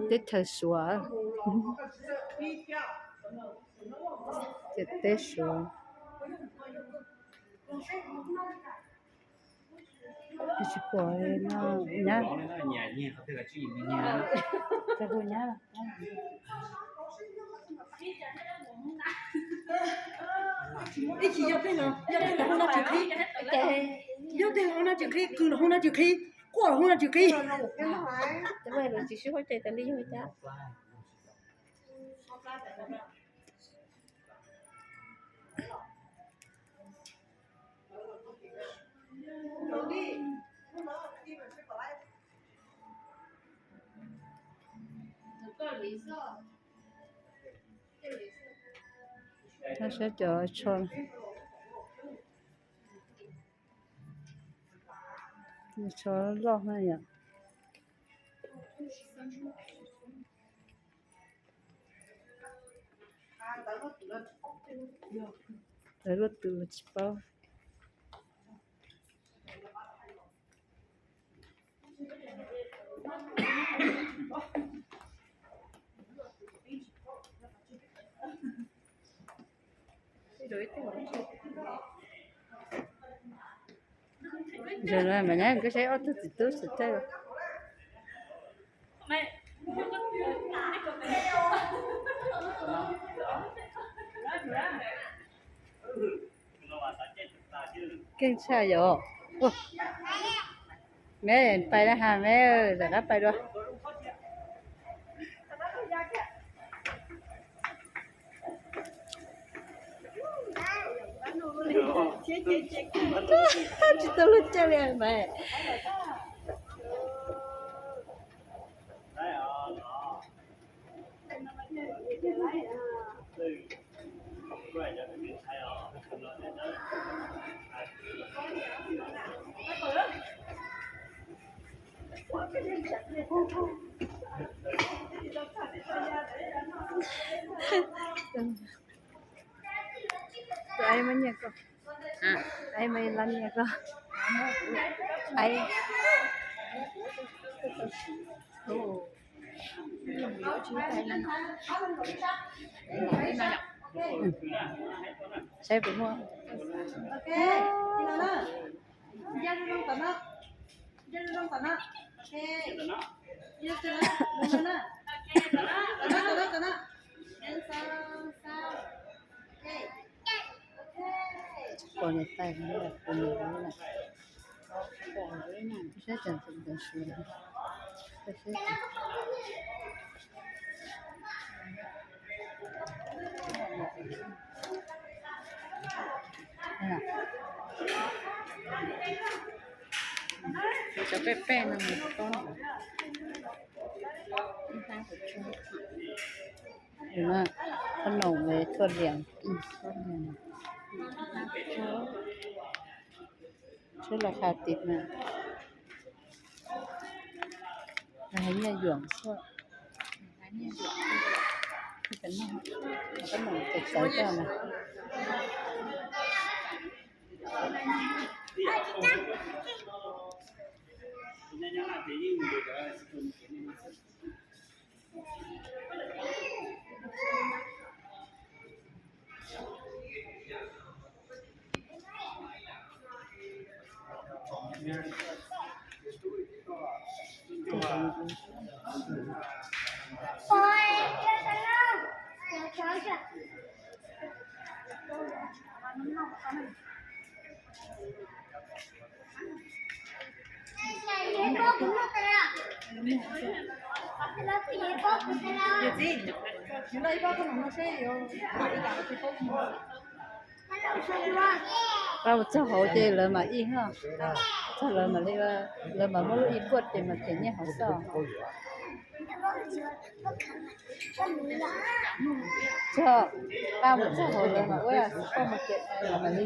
Teb chaws Suav, ciam teb Suav. Tsis pom no nyab. Hu nyab. Ib chim yog tej no, yog tej no hu no tsis qhib. Yog tej no hu no tsis qhib, qw los hu no tsis qhib, quaj los hu no tsis qhib. Tus lawv tsis sib huab cai tas li yog cas. Saib cov tsho, tsho loj na yom. Lawv luaj tus tsis paub. Zaum no mas nyab koj saib ob tug txiv tub txawj. Keej tshaj yom. Me pais na has me, rov qab pais dua. Tsis tau luag caij li mas. Tus Aib muab nyiaj koj. Aib muab ib lab nyiaj koj. Aib. Saib puas muaj. Pom niam tais, pom niam tais. Saib tseem tseem tseem siv. Cov pej pej no mus tob. Qhob noom ve thuaj lias, thuaj lias. Tshuab los qha tim na. Hais nyiaj yuam xwb. Qhob noom txawv txawv koj na. Pab mus txog hauv ces lawv mam ib ho, txog lawv mam li, lawv mam muab lub ib puaj ces mam them nyiaj hauv xwb. Txog, pab mus txog hauv lawv mam ua xov tooj mus ces lawv mam li.